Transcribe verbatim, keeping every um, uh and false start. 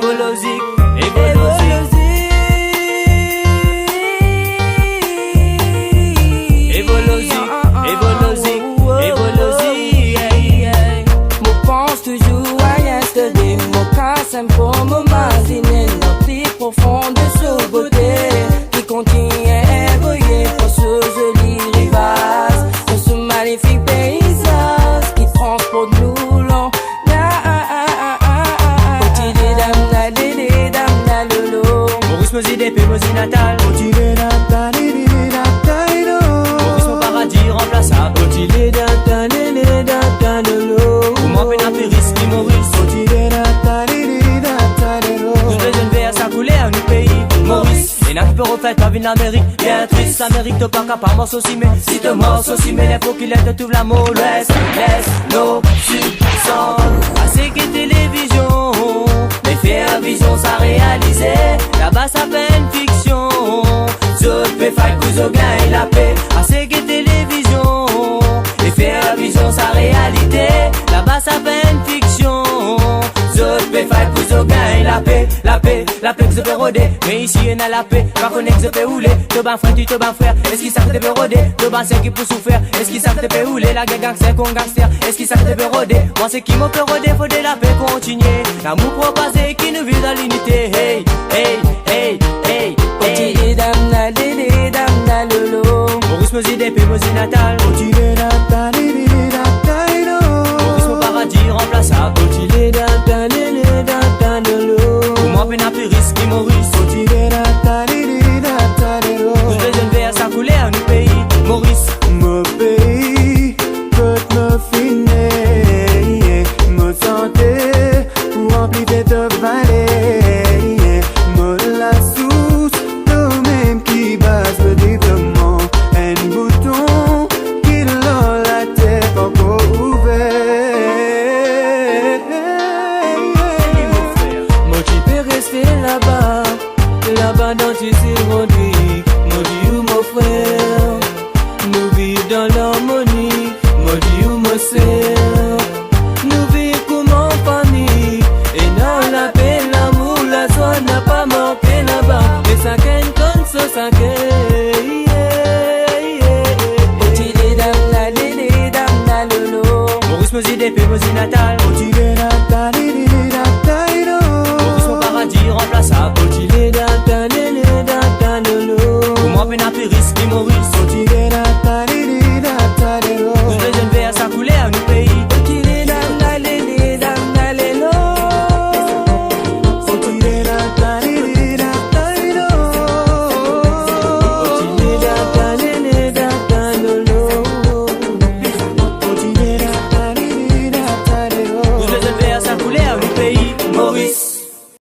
Evo Lozik, Evo Lozik. Evo Lozik, Evo Lozik, Evo Lozik. Mo pans touzour a yesterday, mo kas enn po, mo mazinn enn pli profon de so bote ki kontign evolye par so zoli rivaz, par so magnifik peizaz ki transport nou lon. Oti ledam la lele dam la lolo. Moris mo zile pe mo zinatal. Oti ledam ta lele dam ta lelo. Moris mo paradi ranplasab. Oti ledam ta lele dam ta lolo. Pou mwa pena pli ris ki Moris. Oti ledam ta lele dam ta lelo. Nou bezwinn ver sa kouler nou pei Moris. Ena ki pe refer twa vinn Lamerik, bien tris. Lamerik to pa kapav mars so sime. Si to mars so sime, lenfo ki la to trouv lamor, lwes, les, nor, sid, sant. Ase gete televizion, me fer vizion sa realize. Laba sa pa enn fiksion, zot pe fight pou zot gagn lape. Ase gete televizion, me fer vizion sa realite. Laba sa pa enn fiksion, zot pe fight pou zot gagn lape, lape. Lape ki zot pe rode, me isi ena lape. Pa kone ki zot pe oule, to bann frer, tou to bann frer. Eski sa ki to pe rode, to bann ser ki pou soufer? Eski sa ki to pe oule, lager gangster kont gangster? Eski sa ki to pe rode? Mwa seki mo pe rode, fode lape kontinie. Lamour propaze, ki nou viv dan linite. Hey, hey, hey, hey, hey. Oti ledam la lele dam la lolo. Moris mo zile pe mo zinatal. Oti ledam ta lele dam ta lelo. Moris mo paradi ranplasab. Oti ledam ta lele dam ta lolo. Pou mwa pena pli ris ki Moris. Oti ledam ta lele dam ta lelo. Nou bezwinn ver sa kouler nou pei Moris. Mo pei, kot mo finn ne, mo sante pou ranpli de to vale. Mo lasous, to mem ki baz mo devlopman. Enn bouton ki lor later pankor ouver. Mo ti pe reste laba, laba dan ti Sirodi. Mo dir ou mo frer, nou viv dan larmoni. Mo dir ou mo ser, nou viv kouma fami. Ena lape, lamour, lazwa, napa manke laba. Me sakenn konn so sake. Oti ledam la lele dam la lolo. Moris mo zile pe mo zinatal.